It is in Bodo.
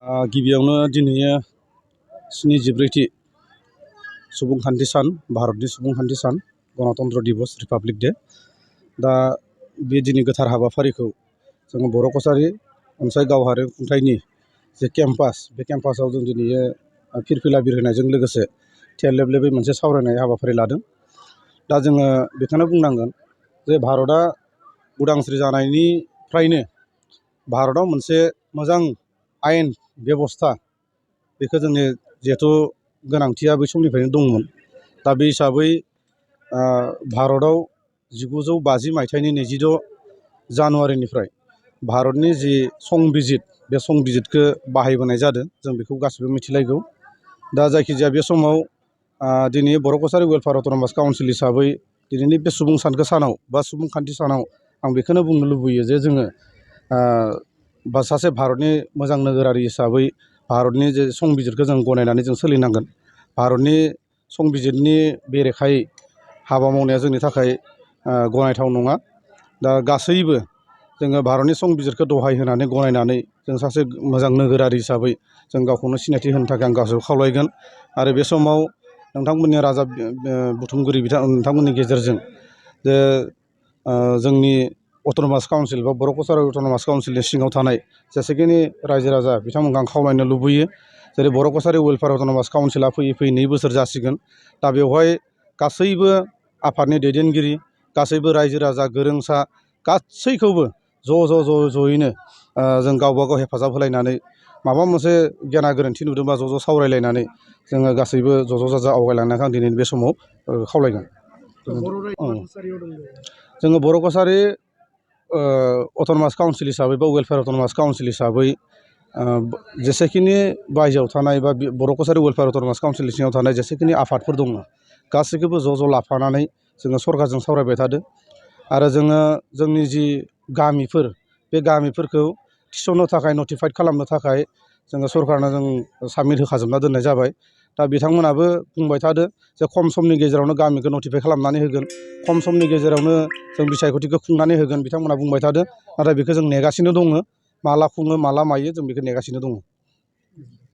गिबियावनो दिनै 74थि सुबुंखान्थि सान भारतनि सुबुंखान्थि सान गणतन्त्र दिवस रिपाब्लिक डे। दा बे दिनै गोथार हाबाफारिखौ जोङो बर' कछारी अनसाय गावहारि खुंथायनि जे केम्पास बे केम्पासाव जों दिनै फिरफिला बिरहोनायजों लोगोसे थेलेब लेबै मोनसे सावरायनाय हाबाफारि लादों। दा जोङो बेखौनो बुंनांगोन जे भारतआ उदांस्रि जानायनिफ्रायनो भारतआव मोनसे मोजां आयेन बेबस्था बेखौ जोंनि जिहेथु गोनांथिया बै समनिफ्रायनो दंमोन। दा बे हिसाबै भारतआव 1950 मायथाइनि 26 जानुवारिनिफ्राय भारतनि जि संबिजित बे संबिजितखौ बाहायबोनाय जादों। जों बेखौ गासिबो मिथिलायगौ। दा जायखिजाया बे समाव दिनै बर' कछारी वेलफेयार अट'नमास काउन्सिल हिसाबै दिनैनि बे सुबुं सानखो सानाव बा सुबुंखान्थि सानाव आं बेखौनो बुंनो लुबैयो जे जोङो बा सासे भारतनि मोजां नोगोरारि हिसाबै भारतनि जे संबिजितखौ जों गनायनानै जों सोलिनांगोन। भारतनि संबिजितनि बेरेखायै हाबा मावनाया जोंनि थाखाय गनायथाव नङा। दा गासैबो जोङो भारतनि संबिजितखौ दहाय होनानै गनायनानै जों सासे मोजां नोगोरारि हिसाबै जों गावखौनो सिनायथि होनो थाखाय आं गासैखौ खावलायगोन। आरो बे समाव नोंथांमोननि राजा बुथुमगिरि नोंथांमोननि गेजेरजों जे जोंनि अट'नमास काउन्सिल बा बर' कछारी अट'नमास काउन्सिलनि सिङाव थानाय जेसेखिनि रायजो राजा बिथांमोनखौ आं खावलायनो लुबैयो। जेरै बर' कछारी वेलफेयार अट'नमास काउन्सिला फैयै 2 बोसोर जासिगोन। दा बेवहाय गासैबो आफादनि दैदेनगिरि गासैबो रायजो राजा गोरोंसा गासैखौबो ज'यैनो जों गावबा गाव हेफाजाब होलायनानै माबा मोनसे गेना गोरोन्थि नुदोंबा ज' सावरायलायनानै जोङो गासैबो ज' जाजा आवगायलांनायखौ आं दिनैनि बे समाव खावलायगोन। जोङो बर' कछारी अट'नमास काउन्सिल हिसाबै बा वेलफेयार अट'नमास काउन्सिल हिसाबै जेसेखिनि बायजोआव थानाय बा बर' कछारी वेलफेयार अट'नमास काउन्सिलनि सिङाव थानाय जेसेखिनि आफादफोर दङ गासैखौबो ज' लाफानानै जोङो सरकारजों सावरायबाय थादों। आरो जोङो जोंनि जि गामिफोर बे गामिफोरखौ थिसननो थाखाय नटिफाइड खालामनो थाखाय जोङो सरकारनो जों साबमिट होखाजोबना दोननाय जाबाय। दा बिथांमोनाबो बुंबाय थादो जे खम समनि गेजेरावनो गामिखौ नटिफाइ खालामनानै होगोन, खम समनि गेजेरावनो जों बिसायख'थिखौ खुंनानै होगोन बिथांमोना बुंबाय थादो। नाथाय बेखौ जों नेगासिनो दङ। माला खुङो माला मायो जों बेखौ नेगासिनो दङ।